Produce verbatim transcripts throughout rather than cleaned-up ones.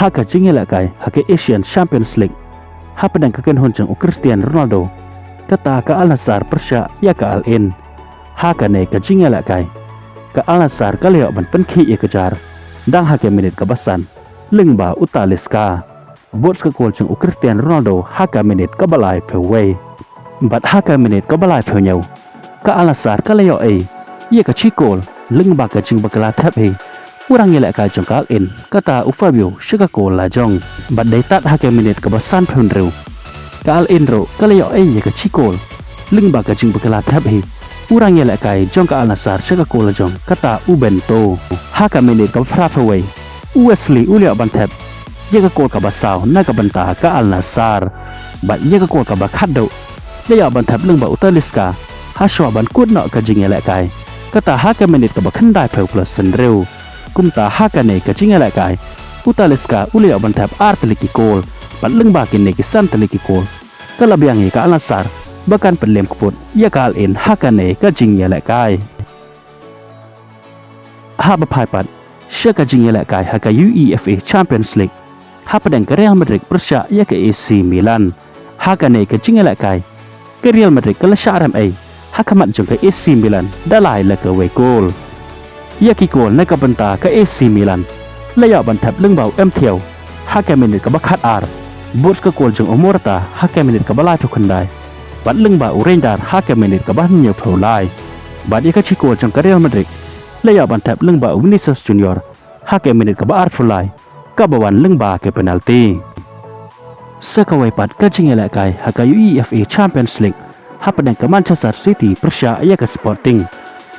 Ha ka jingïalehkai ha ka Asian Champions League, hapdeng ka kynhun jong u Cristiano Ronaldo, kata ka Al Nassr pyrshah ïa ka Al Ain. Ha kane ka jingïalehkai, ka Al Nassr ka la ïoh ban pynkhih ïa ka jar dang ha ka minit kaba san, lyngba u Talisca. Bud ka kol jong u Cristiano Ronaldo ha ka minit kaba laiphew wei. Bad ha ka minit kaba laiphew hynñiew, ka Al Nassr ka la ïoh ei ïa ka shi kol lyngba ka jingbakla thep hi u rangïalehkai jong ka Al Ain, kata u Fabio, sha ka kol lajong. Bad dei tad ha ka minit kaba sanphew hynriew, ka Al Ain ruh ka la ïoh ei ïa ka shi kol lyngba ka jingbakla thep hi u rangïalehkai jong ka Al Nassr sha ka kol lajong, kata u Bento. Ha ka minit kaba phraphew wei, u Wesley u la ïoh ban thep ïa ka kol kaba saw na ka bynta ka Al Nassr. Bad ïa ka kol kaba khatduh la ïoh ban thep lyngba u Talisca hashwa ban kut noh ka jingïalehkai, kata ha ka minit kaba khyndaiphew plus hynriew. Kumta ha kane ka jingïalehkai, u Talisca u la ïoh ban thep ar tylli ki kol, bad lyngba kine ki san tylli ki kol, ka la biang ïa ka Al Nassr ba kan pynlem kput ïa ka Al Ain ha kane ka jingïalehkai. Haba phai pat sha ka jingïalehkai ha ka UEFA Champions League, hapdeng ka Real Madrid pyrshah ïa ka AC Milan. Ha kane ka jingïalehkai, ka Real Madrid ka la shah rem ei ha khmat jong ka AC Milan da lai la kawei kol. Ïa ki kol na ka bynta ka AC Milan la ïoh ban thep lyngba u Mateu ha ka minit kaba khatar, bud ka kol jong u Morata ha ka minit kaba laiphew khyndai, bad lyngba u Reijnders ha ka minit kaba hynñiewphew lai. Bad ïa ka shi kol jong ka Real Madrid la ïoh ban thep lyngba u Vinicius Junior ha ka minit kaba arphew lai, kaba wan lyngba ka penalti. Sa kawei pat ka jingïalehkai ha ka UEFA Champions League, hapdeng ka Manchester City pyrshah ïa ka Sporting.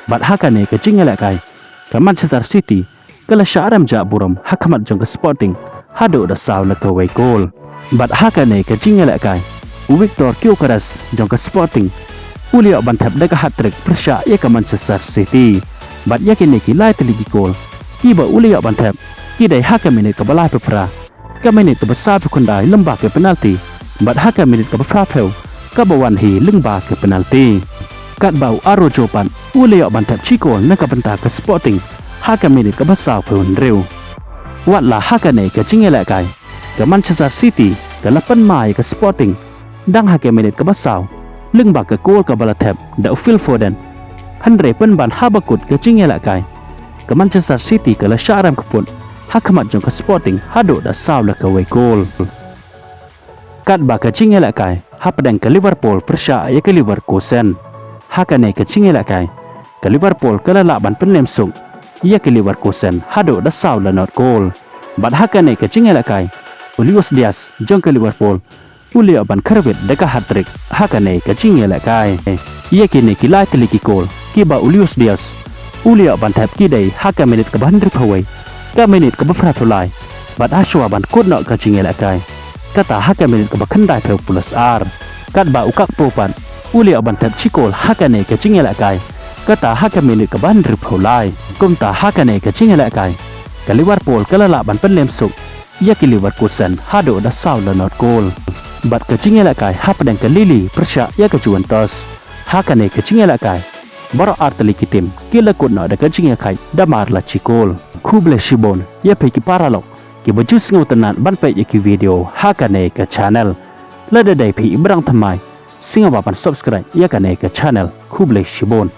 Bad ha kane ka jingïalehkai, ka Manchester City ka la shah rem jah burom ha khmat jong ka Sporting haduh da saw la kawei kol. Bad ha kane ka jingïalehkai, u Viktor Gyökeres jong ka Sporting u la ïoh ban thep da ka hat-trick pyrshah ïa ka Manchester City. Bad ïa kine ki lai tylli ki kol kiba u la ïoh ban thep ki dei ha ka minit kaba laiphew phra, ka minit kaba sawphew khyndai lyngba ka penalti, bad ha ka minit kaba phraphew, kaba wan hi lyngba ka penalti. Katba u Araujo pat u la ïoh ban thep shi kol na ka bynta ka Sporting ha ka minit kaba sawphew hynriew. Wat la ha kane ka jingïalehkai, ka Manchester City ka la pynmai ïa ka Sporting dang ha ka minit kaba saw lyngba ka kol kaba la thep da u Phil Foden. Hynrei pynban haba kut ka jingïalehkai, ka Manchester City ka la shah rem kput ha khmat jong ka Sporting haduh da saw la kawei kol. Katba ka jingïalehkai hapdeng ka Liverpool pyrshah ïa ka Leverkusen. Ha kane ka jingïalehkai, ka Liverpool ka la lah ban pynlem suk ïa ka Leverkusen haduh da saw la not kol. Bad ha kane ka jingïalehkai, u Luis Diaz jong ka Liverpool u la ïoh ban kyrwit da ka hat-trick ha kane ka jingïalehkai. Ïa kine ki lai tylli ki kol kiba u Luis Diaz u la ïoh ban thep ki dei ha ka minit kaba hynriewphew wei, ka minit kaba phraphew lai, bad hashwa ban kut noh ka jingïalehkai, kata ha ka minit kaba khyndaiphew plus ar. Katba u Gakpo pat u la ïoh ban thep shi kol ha kane ka jingïalehkai, kata ha ka minit kaba hynriewphew lai. Kumta ha kane ka jingïalehkai, ka Liverpool ka la lah ban pynlem suk ïa ka Leverkusen haduh da saw la not kol. Bad ka jingïalehkai hapdeng ka Lille pyrshah ïa ka Juventus. Ha kane ka jingïalehkai, baroh ar tylli ki tim ki la kut noh da ka jingïakhaid da mar la shi kol. Khublei shibun ïa phi ki paralok kiba ju sngewtynnat ban peit ïa ki video ha kane ka channel. Lada dei phi i ba dang thymmai, sngewbha ban subscribe ïa kane ka channel. Khublei shibun.